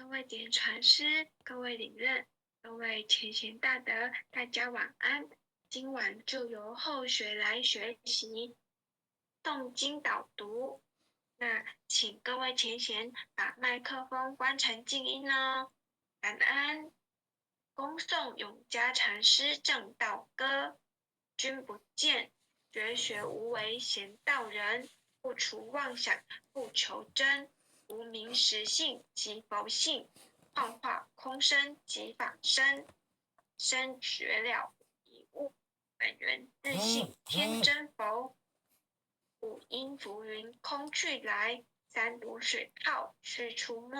各位點傳師、各位領任、各位前賢大德，大家晚安。今晚就由後學來學習誦經導讀。那請各位前賢把麥克風關成靜音哦。感恩。恭誦永嘉禪師證道歌：君不見，絕學無為閒道人，不除妄想不求真，無明實性即佛性，幻化空身即法身，身覺了無一物，本源自性天真佛。五陰浮雲空去來，三毒水泡虛出沒，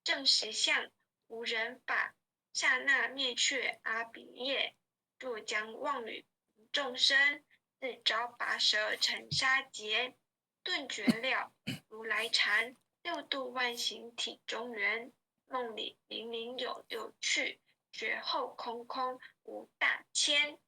證實相無人法。剎那滅卻阿鼻業，若將妄語眾生，自招拔舌成殺劫。頓覺了如來禪，六度萬行體中圓。夢裡明明有六趣，覺後空空無大千。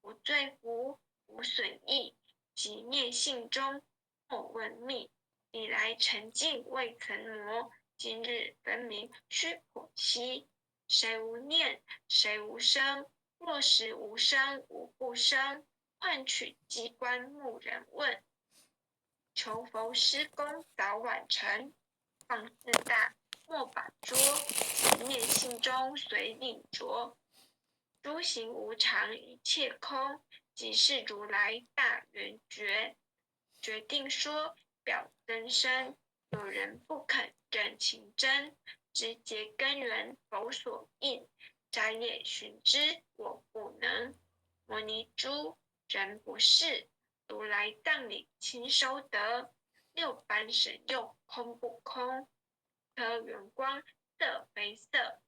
無罪福無損益，寂滅性中莫問覓。比來塵境未曾磨，今日分明須剖析。誰無念，誰無生？若實無生，無不生。幻取機關木人問，求佛施功早晚成。放自大，莫把捉。寂滅性中隨令着。諸行無常，一切空，即是如來大圓覺。決定說表真身，有人不肯認情真。直結根源佛所應，齋夜尋之我不能。摩尼珠人不識，如來藏裡親收得。六般神用空不空？顆圓光色非色，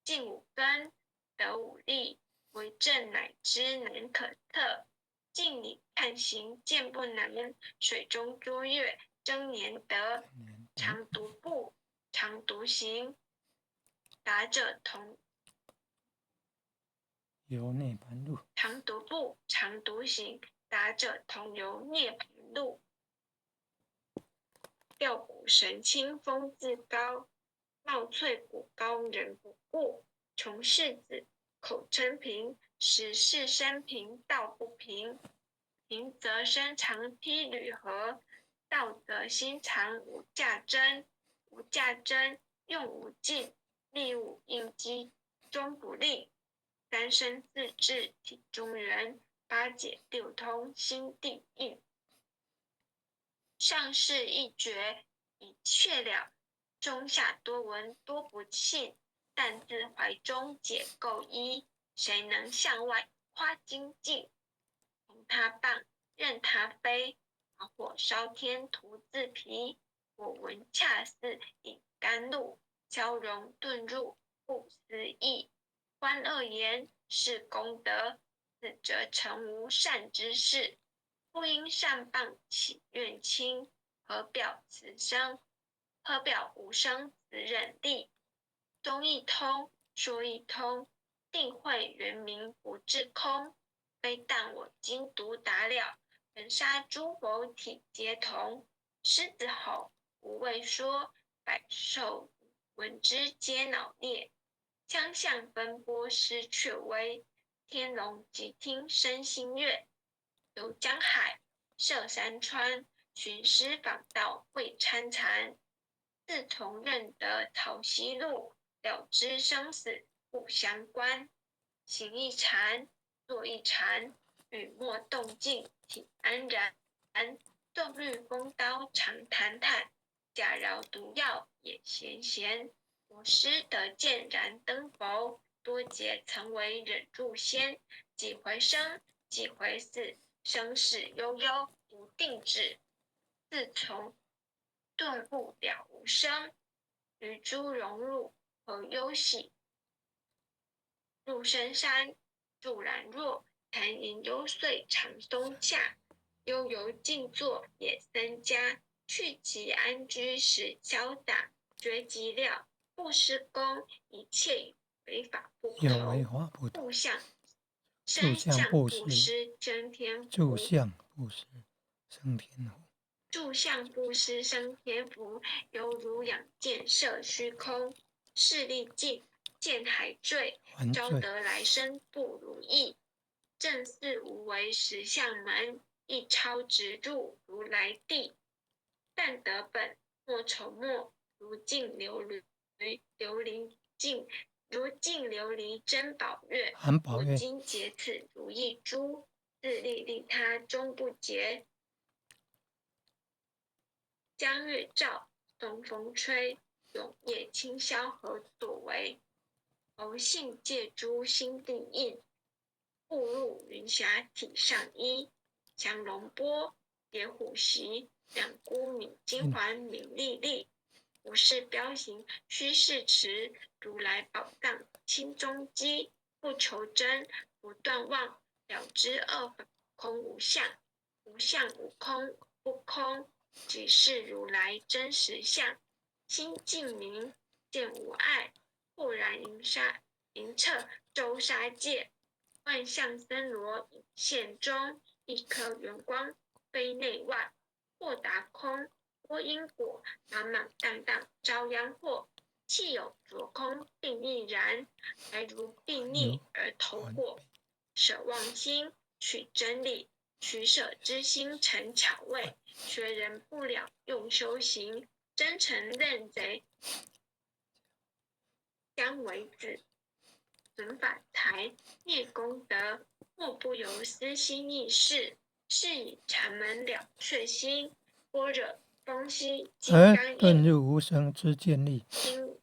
盡五根得五力，為證乃知難可測。鏡裡看形見不難，水中捉月爭年得。常獨步，常獨行，達者同遊涅槃路。常獨步，常獨行，達者同遊涅槃路。吊古神清風自高，貌翠骨高人不顧。窮世子口稱貧，實是身貧道不貧。貧則身長披縷荷，道則心藏無價針。無價針用無盡，力無應機終不吝。三身四智體中圓，八解六通心地印。上士一覺已確了，中下多聞多不信。但自懷中解構依，誰能向外誇精進？從他棒，任他飛，把火燒天徒自疲。我聞恰似飲甘露，消融頓入不思議。觀惡言是功德，死則成無善知識。不應善謗起怨親，何表此生？何表無生死忍力？宗一通，說一通，定慧圓明不至空。非但我今獨達了，塵沙諸佛體皆同。獅子吼，無畏說，百獸聞之皆惱裂。將相奔波失卻威，天龍寂聽生心悅。遊江海，涉山川，尋師訪道會參禪。自從認得曹溪路，了知生死不相關。行一禪，坐一禪，語默動靜體安然。縱遇風刀常坦坦，假饒毒藥也鹹鹹。我師得見燃燈佛，多劫曾為忍辱仙。幾回生，幾回死，生死悠悠無定止。自從頓悟了無生，於諸榮辱何憂喜？入深山，住蘭若，禪隱幽邃長松下，悠遊靜坐野僧家，去即安居時瀟灑，覺寂了不施功，一切有為法不有為法不同。相身相布施生天福，住相布施生天福，住相布施生天福，猶如仰箭射虛空。势力尽，见海坠，还罪招得来生不如意。正似无为实相门，一超直入如来地。但得本，莫愁莫，如镜琉璃，琉璃镜，如镜琉璃珍宝月。含宝月我今结此如意珠，自利利他终不竭。江月照，东风吹，永夜清宵何所为？佛性借诸心地印，误入云霞体上衣。降龙波，野虎袭，两孤米金环明丽丽。无是标行须是持，如来宝藏心中积，不求真，不断妄，了知二法空无相，无相无空不空，即是如来真实相。心净明，见无碍，豁然莹沙莹彻周沙界，万象森罗隐现中，一颗圆光非内外，豁达空。拨因果，满满当当遭殃祸。气有着空并亦然，还如并逆而投果。舍妄心，取真理，取舍之心成巧位。学人不了用修行，真诚认贼将为子。损法财，灭功德，莫不由私心意识。是以禅门了却心，般若风息金而刚印，顿入无生之见力，金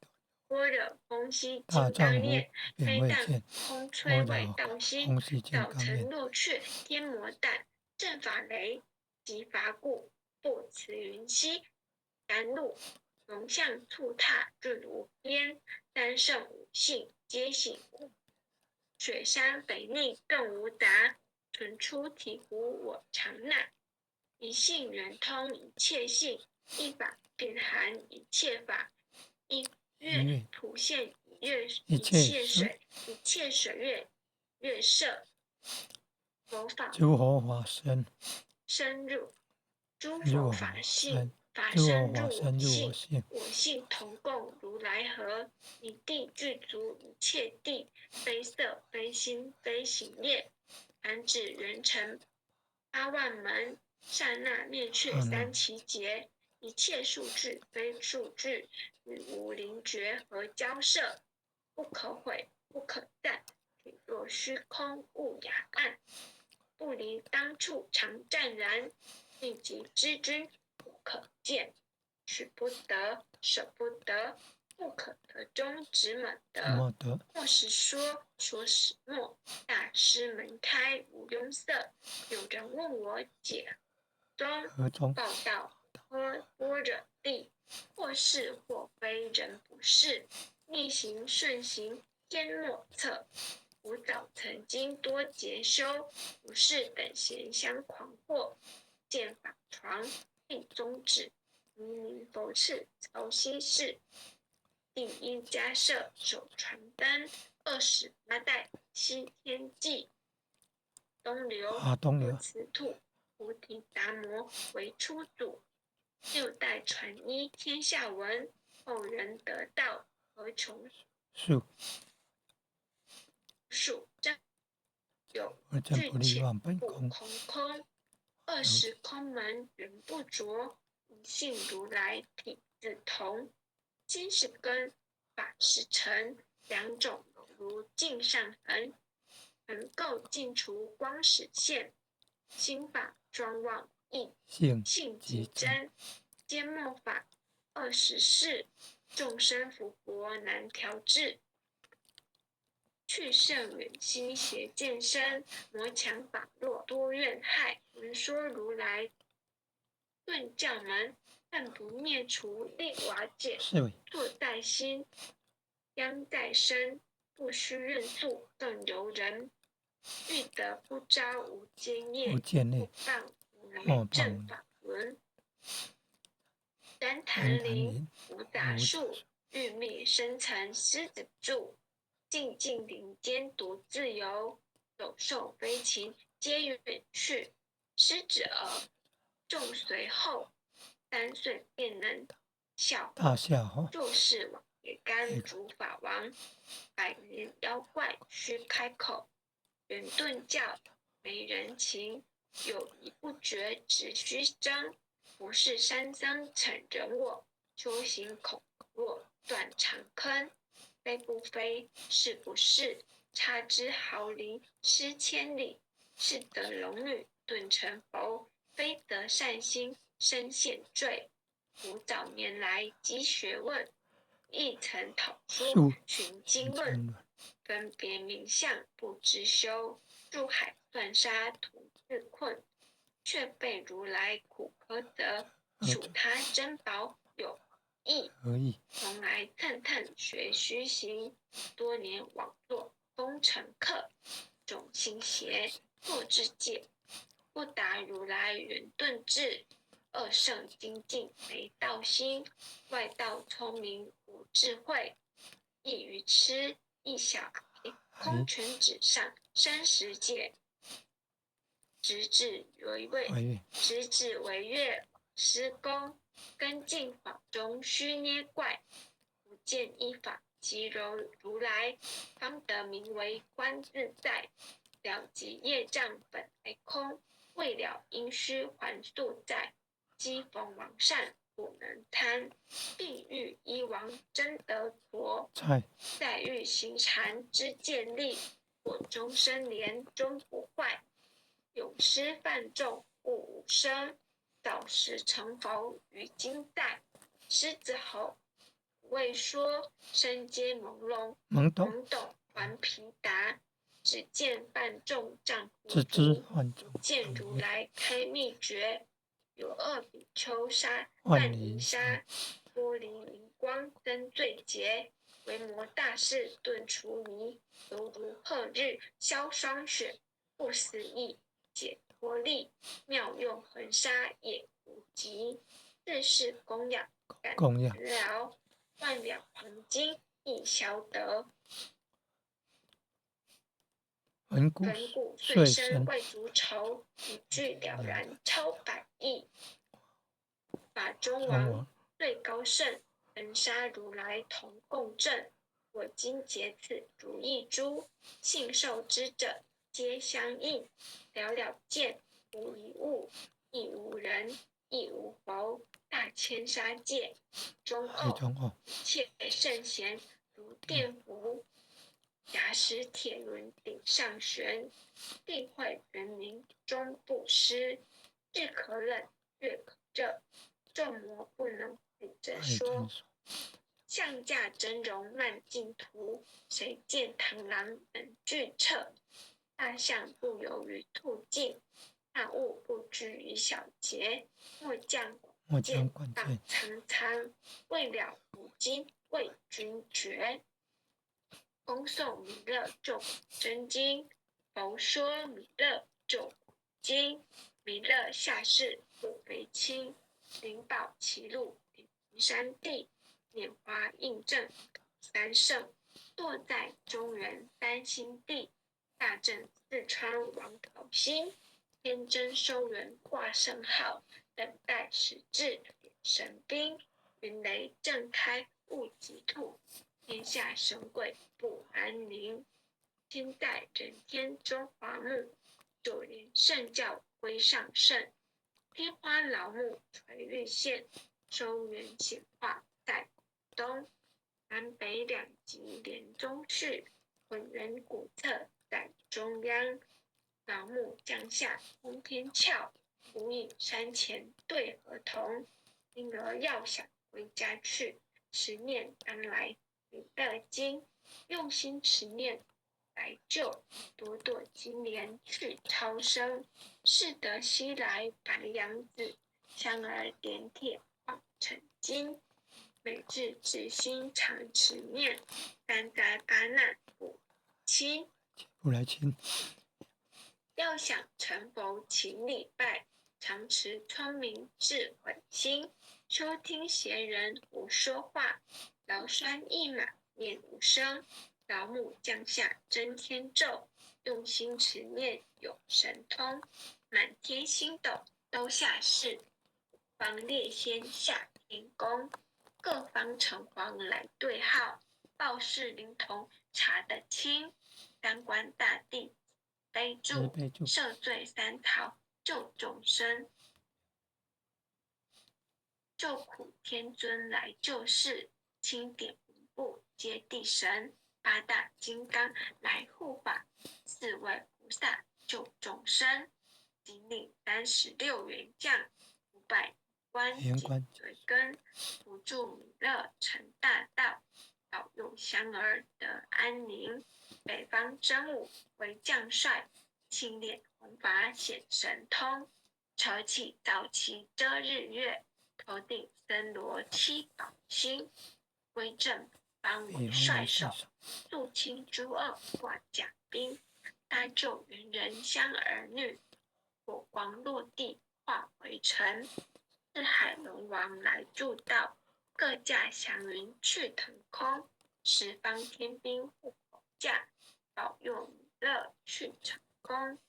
般若风息大金刚丈夫念，便非但未见，空摧般毁若道心，空系金早晨刚念，落却天魔胆，正法雷及法鼓，不辞云溪甘露，龙象触踏润无边，三圣五性皆醒悟，雪山肥腻更无杂，纯出体乎我常奈。一性圆通一切性，一法遍含一切法，一一月月普现一月一一切水，切水，一切水月月色，佛法诸佛法身，深入，诸入佛法我性，身，法诸佛身入法身入我我性，性，我性同共如来合，一地具足一切地，非色非心非行业，凡指圆成八万门，刹那灭却刹那三期劫，一切数据非数据，与无灵觉和交涉，不可毁，不可赞，体若虚空无崖岸，不离当处常湛然，立即知君不可见，取不得，舍不得，不可得中止满怎得。么得？莫是说，说是莫。大师门开无庸色。有人问我解中何中？报道喝般若地，或是或非人不是，逆行顺行天莫测。吾早曾经多劫修，不是等闲相狂惑。见法床立宗旨，弥明佛敕曹溪寺。第一家舍手传灯，28代西天记。东流啊，东佛流，此土，菩提达摩为初祖。六代传一天下闻，后人得道何穷数，数？真有我真具不离且不万本空，空空，二十空门缘不着，一性如来体自同。心是根，法是尘，两种如镜上痕，能够尽除光始现。心法庄妄意性性即即真，缄默法24世，众生福薄难调治。去圣远西邪见身，魔强法弱多怨害。闻说如来顿教门，但不灭除令瓦解。是为坐在心，殃在身，不须怨诉更由人。欲得不招无间业，无间不业，谤如来莫正谤法轮。丹丹檀檀林林，无杂无树，玉密深层狮子柱。静静林间独自游，走兽飞禽皆远去。狮子儿众随后，3岁便能笑。大笑吼，若是王爷干主法王，百年妖怪须开口，圆顿教没人情，有疑不决只须争，不是山僧逞人我，修行恐若断肠坑，非不非，是不是，差之毫厘，失千里，是则龙女顿成佛，非则善心身陷坠。吾早年来积学问，亦曾讨书寻经论，分别名相不知修，入海断沙徒自困，却被如来苦呵责，数他珍宝有何益？从来蹭蹭学虚行，多年枉作风尘客，种心邪，破智戒，不达如来圆顿智。二圣精进没道心，外道聪明无智慧，一愚痴，一小孩，空拳指上生十界，直指为月，直指为月施功，根进法中须捏怪，不见一法即如如来，方得名为观自在。了即业障本来空，未了因须还宿债。机逢王善不能贪，并欲依王真得佛。再欲行禅之建立，我终身莲终不坏。永失犯众故无生，早时成佛于今在。狮子吼，未说身皆朦胧，懵懂顽皮达，只见犯众障糊涂，见如来开秘诀。有二比丘沙梵淫沙，玻璃荧光增罪劫，维摩大士顿除迷，犹如褐日消霜雪，不思议解脱力，妙用恒沙也无极，自是供养感了，万两黄金亦消得。闻故碎身未足愁，一句了然超百亿。法中王最高圣，恒沙如来同共振。我今结此如意珠，信受之者皆相应。了了见无一物，亦无人，亦无佛。大千沙界中奥，一切圣贤如电符。假使铁轮顶上悬，定慧圆明终不失。日可冷，月可热，众魔不能比着说。象架真容慢净土，谁见螳螂能拒彻？大象不游于兔径，大物不拘于小节。莫将见荡苍苍，未了无今为君绝。恭诵弥勒救苦真经，佛说弥勒救苦经。弥勒下世不非亲，灵宝齐路灵山地，拈花印证三圣，堕在中原三星地，大正四川王桃心，天真收元挂圣号，等待时至神兵，云雷震开雾极兔。天下神鬼不安宁，清代人天中华木，九莲圣教归上圣，天花老母垂玉线，收元显化在东，南北两极连中序，混元古册在中央，老母降下通天窍，无影山前对河童，婴儿要想归家去，持念当来弥勒经，用心持念来救，朵朵金莲去超生，是得西来白羊子，香儿点铁化成金。每日至心常持念，三灾八难不侵。不来侵。要想成佛，请礼拜，常持聪明智慧心，休听闲人胡说话。劳栓一马念无声，老母降下真天咒，用心持念有神通，满天星斗都下世，方列仙下天宫。各方城隍来对号，报事灵通查得清，三官大帝悲助，赦罪三朝救众生，救苦天尊来救世，钦点五部揭谛神，八大金刚来护法，四位菩萨救众生，金领36员将，500关紧随跟，扶助弥勒成大道，保佑香儿得安宁。北方真武为将帅，青脸红发显神通，扯起皂旗遮日月，头顶森罗七宝星，威震方为帅首，肃清诸恶挂甲兵，搭救猿人香儿女，火光落地化为尘。四海龙王来助道，各驾祥云去腾空，十方天兵护佛驾，保佑弥勒去成功，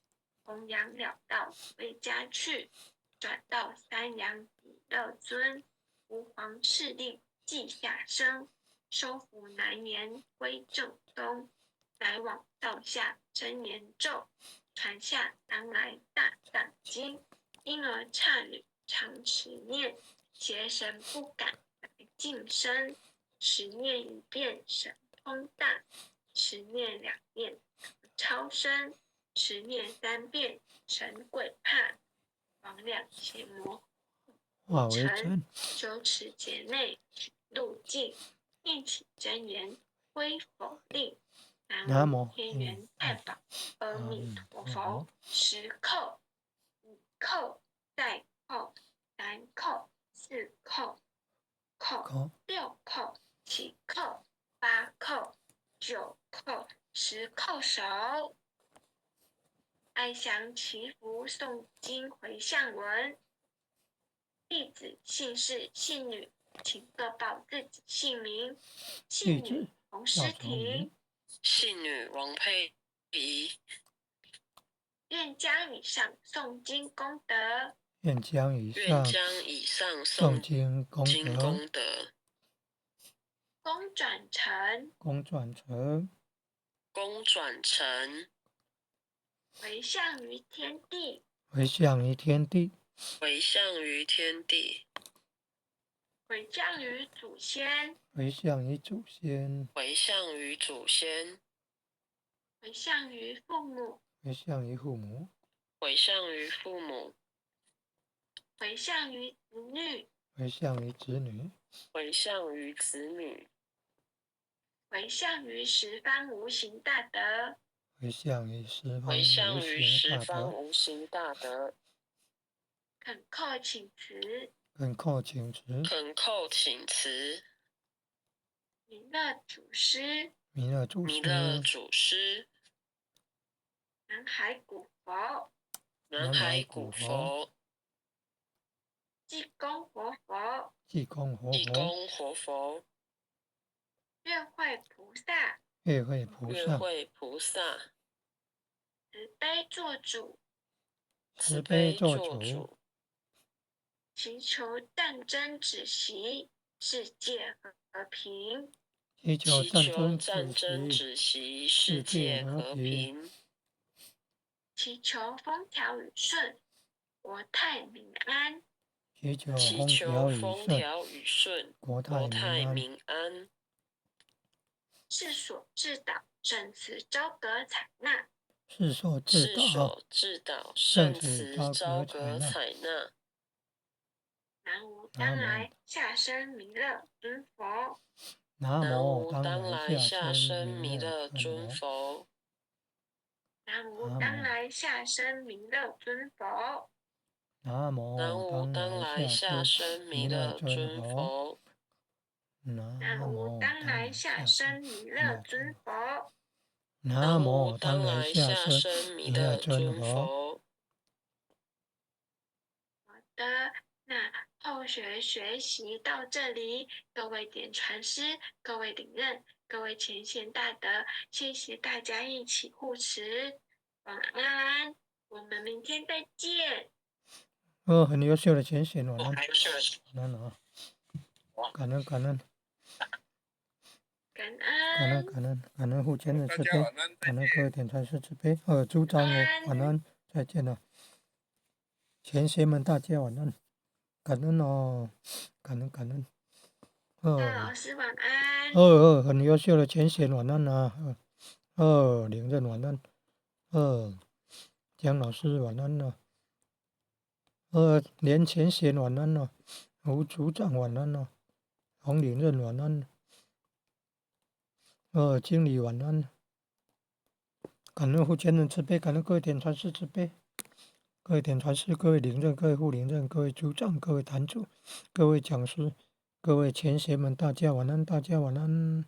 弘扬了道归家去，转到三阳弥勒尊，吾皇敕令记下生，收服南阎归正宗，来往道下真言咒，传下当来大藏经，婴儿刹女常持念，邪神不敢来近身，持念一遍神通大，持念两遍超生，持念三遍神鬼怕，魍魉邪魔化为尘，修持劫内入境，念起真言归佛令，南无天元太保阿弥陀佛，十叩，五叩，再叩，三叩，四叩，叩，六叩，七叩，八叩，九叩，十叩首。哀祥祈福诵经回向文。弟子姓氏姓女，请各报自己姓名。姓女洪诗婷，姓女王佩仪。愿将以上诵经功德，愿将以上诵经功德，功转成，功转成，功转成，回向于天地，回向于天地，回向于天地，回向于祖先，回向于祖先，回向于祖先，回向于父母，回向于父母，回向于父母，回向于子女，回向于子女，回向于子女，回向于十方无形大德，回向于十回向于十方无形大德。恳叩请辞，恳叩请辞，恳叩请辞。弥勒祖师，弥勒祖师，弥勒祖师。南海古佛，南海古佛。济公活佛，济公活佛，济公活佛。月慧菩萨，月慧菩萨，月慧菩萨。慈悲作主，慈悲作主。祈求战争止息，世界和平。祈求战争止息，世界和平。祈求风调雨顺，国泰民安。祈求风调雨顺，国泰民安。世所至导，圣慈昭阁采纳。世所至导，圣慈昭阁采纳。南无当来下生弥勒尊佛。南无当来下生弥勒尊佛。南无当来下生弥勒尊佛。南无当来下生弥勒尊佛。南无当来下生弥勒尊佛。南无当来下生弥勒尊佛。好的，那后学学习到这里，各位点传师、各位领任、各位前贤大德，谢谢大家一起护持，晚安，我们明天再见。哦，很优秀的前贤，晚安，晚安啊。感恩感恩。感感恩恩。感恩感恩父親的大慈悲，家晚安，再感恩各位見。點傳師慈悲。組長哦，晚安，再見了。前賢們大家晚安，感恩哦，感恩感恩。老師晚安。很優秀的前賢晚安啊，領任晚安，江老師晚安啊，連前賢晚安哦，吳組長晚安哦，洪領任晚安，經理晚安。感恩父親的慈悲，感恩各位點傳師慈悲，各位點傳師、各位領任、各位副領任、各位組長、各位壇主、各位講師、各位前賢們，大家晚安，大家晚安。